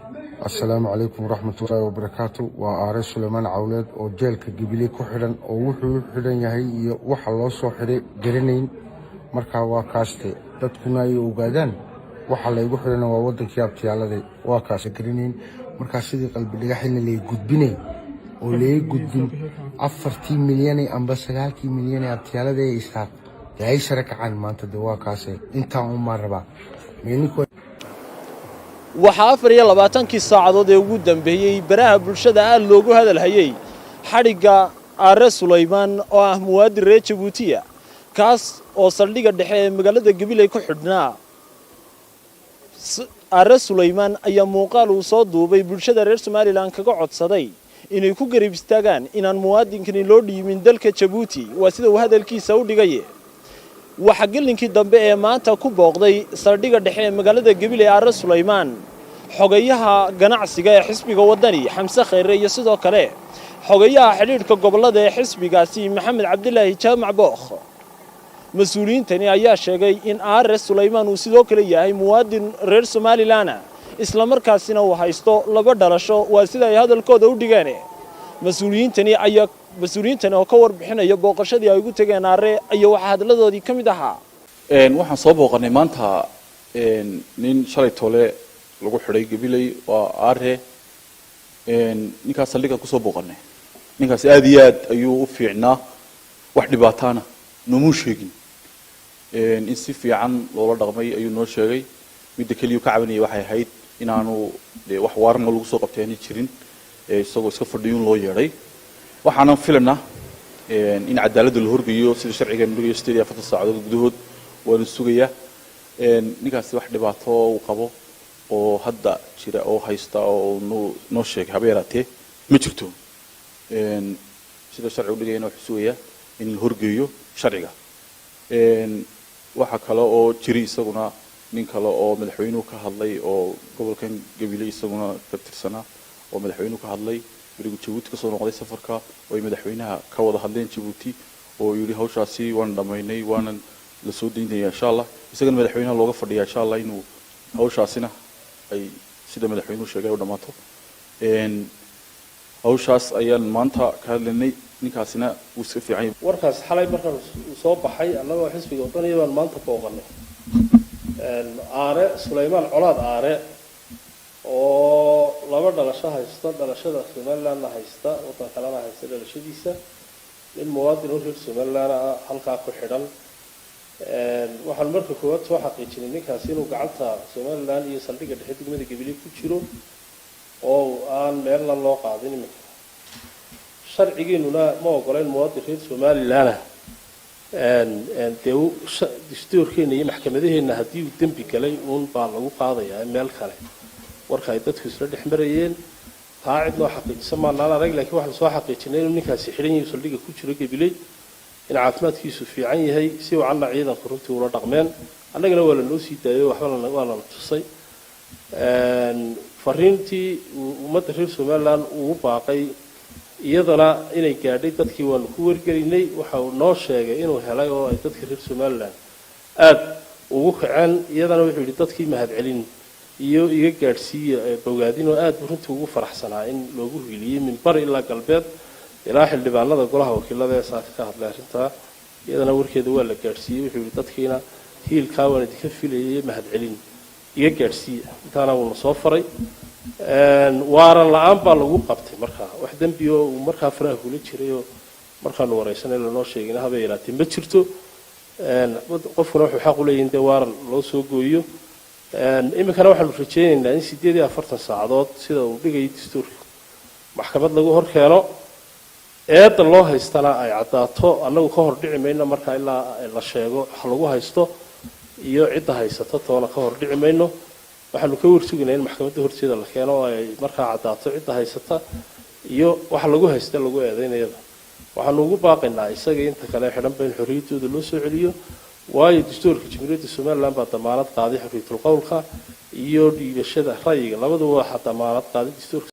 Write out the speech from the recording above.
Assalaamu calaykum waraxmatullaahi wabarakaatu. Waa Aare Suleymaan Cawleed oo jeelka Gabiley ku xidhan, oo wuxuu u xidhan yahay iyo waxa loo soo xidhay garanayn. Markaa waa kaaste, dadkuna ay ogaadaan waxa laygu xidhana waa wadankii abtiyaaladay, waa kaas garanayn. Markaa sidii Qalbi Dhagaxina lay gudbinay oo lay gudbin 4-tii milyan amba 9-kii milyan ee abtiyaalada ee Isaaq dee ay sare kacaan maanta. De waa kaase, intaa unbaan rabaa. Waxaa 24-kii saacadood ee ugu dambeeyey baraha bulshada aad loogu hadalhayey xadhigga Aare Sulaymaan, oo ah muwaadin reer Jabuutiya, kaas oo saldhigga dhexe ee magaalada Gabiley ku xidhnaa. Aare Sulaymaan ayaa muuqaal uu soo duubay bulshada reer Somaliland kaga codsaday inay ku garab istaagaan inaan muwaadinkani loo dhiibin dalka Jabuuti, waa sida uu hadalkiisa u dhigaye. Waxaa gelinkii dambe ee maanta ku booqday saldhigga dhexe ee magaalada Gabiley Aare Sulaymaan xogayaha ganacsiga ee xisbiga Waddani, Xamse Khayre, iyo sidoo kale xogayaha xidhiidhka gobollada ee xisbigaasi, Maxamed Cabdilaahi Jaamac Bookh. Mas-uuliyiintani ayaa sheegay in Aare Sulaymaan uu sidoo kale yahay muwaadin reer Somaliland, islamarkaasina uu haysto laba dhalasho, waa sida ay hadalkooda u dhigeen. Mas-uuliyiintani ayaa mas-uuliyiintani oo ka warbixinaya booqashadii ay ugu tegeen Aare ayaa waxaa hadladoodii ka mid ahaa: Waxaan soo booqanay maanta nin shalay tole lagu xidhay Gabiley, waa Aare. Ninkaas saldhiggaan kusoo booqanay. Ninkaas aad iyo aad ayuu u fiicnaa, wax dhibaataana noomuu sheegin. In si fiican loola dhaqmay ayuu noo sheegay. Midda keliya ka cabanayay waxay ahayd inaanu dee wax waarma lagu soo qabtay aanay jirin, isagoo iska fadhiyuun loo yeedhay. Waxaanan filanaa in cadaaladda la horgeeyo sida sharcigan dhigayo 48 saacadood gudahood. Waanu sugayaa. Ninkaasi wax dhibaato uu qabo oo hadda jira oo haysta oo noo sheegay haba yaraatee ma jirto. Sida sharcigu dhigayana, wuxuu sugayaa in la horgeeyo sharciga. Waxaa kale oo jiri isaguna nin kale oo madaxweynuhu ka hadlay, oo gobolkan Gabiley isaguna ka tirsanaa, oo madaxweynuhu ka hadlay berigu Jabuuti kasoo noqday safarka, oo ay madaxweynaha ka wada hadleen Jabuuti, oo yidhi hawshaasi waan dhamaynay, waanan la soo daynaya insha Allah. Isagana madaxweynaha looga fadhiya insha Allah inuu hawshaasina ay sida madaxweynuhu sheegay u dhammaato. Hawshaas ayaan maanta ka hadlaynay. Ninkaasina wuu iska fiican yahay. Warkaas xalay markaan uu soo baxay, annagoo xisbiga Waddaniya baan maanta booqanay Aare Sulaymaan Colaad Aare, oo laba dhalasho haysta, dhalashada Somalilandna haysta, waddan kalena haysta dhalashadiisa, nin muwaadin oo reer Somaliland ah, halkaa ku xidhan. Waxaan marka koowaad soo xaqiijinay ninkaasi inuu gacanta Somaliland iyo saldhigga dhexe degmada Gabiley ku jiro, oo aan meelna loo qaadin iminka. Sharcigiinuna ma ogola in muwaadin reer Somaliland ah, dee dastuurkeena iyo maxkamadaheenna, haddii uu dembi galay uun baa lagu qaadayaa meel kale. Warka ay dadku isla dhex marayeen taa cid noo xaqiijisa maanaan arag, laakiin waxaan soo xaqiijinay inuu ninkaasi xidhan yahay, saldhigga ku jiro Gabiley, in caafimaadkiisu fiican yahay, si wacanna ciidanku runtii ula dhaqmeen. Annagana waa la noo sii daayo, waxba waa lana tusay. Fariintii ummadda reer Somaliland uu baaqay iyadana inay gaadhay dadkii waanu ku wargelinay. Waxa uu noo sheegay inuu helay oo ay dadka reer Somaliland aada ugu kaceen. Iyadana wuxuu yidhi dadkii mahadcelin iyo iga gaadhsiiya bogaadin, oo aad buu runtii ugu faraxsanaa in loogu hiiliyey min bari ilaa galbeed, ilaa xildhibaanada golaha wakiilada ee saaka ka hadlay arrintaa. Iyadana warkeeda waa la gaadhsiiyey. Wuxuu yidhi dadkiina hiilkaa waan idinka filayay, mahadcelin iga gaadhsiiya. Intaana wuuna soo faray. Waaran la-aan baa lagu qabtay. Markaa wax dembi oo uu markaa faraha kula jiray oo markaanu waraysanay lanoo sheegina haba yaraatee ma jirto. Qofkuna wuxuu xaq u leeyahay in dee waaran loo soo gooyo. Iminkana waxaanu rajaynaynaa in 48 saacadood, sida uu dhigayay dastuurka, maxkamad lagu hor keeno, eedda loo haystana ay caddaato. Annagu ka hor dhici mayno markaa ilaa la sheego wax lagu haysto iyo cidda haysata toona ka hor dhici mayno. Waxaanu ka warsugaynaa in maxkamadda horteeda la keeno oo ay markaa caddaato cidda haysata iyo waxa lagu haysta lagu eedaynayaba. Waxaanu ugu baaqaynaa isaga inta kale xidhanba in xorriyaddooda loo soo celiyo, waayo dastuurka Jamhuuriyadda Somaliland baa damaanad qaaday xorriyatul qowlka iyo dhiibashada ra'yiga. Labaduba waxaa damaanad qaaday dastuurka.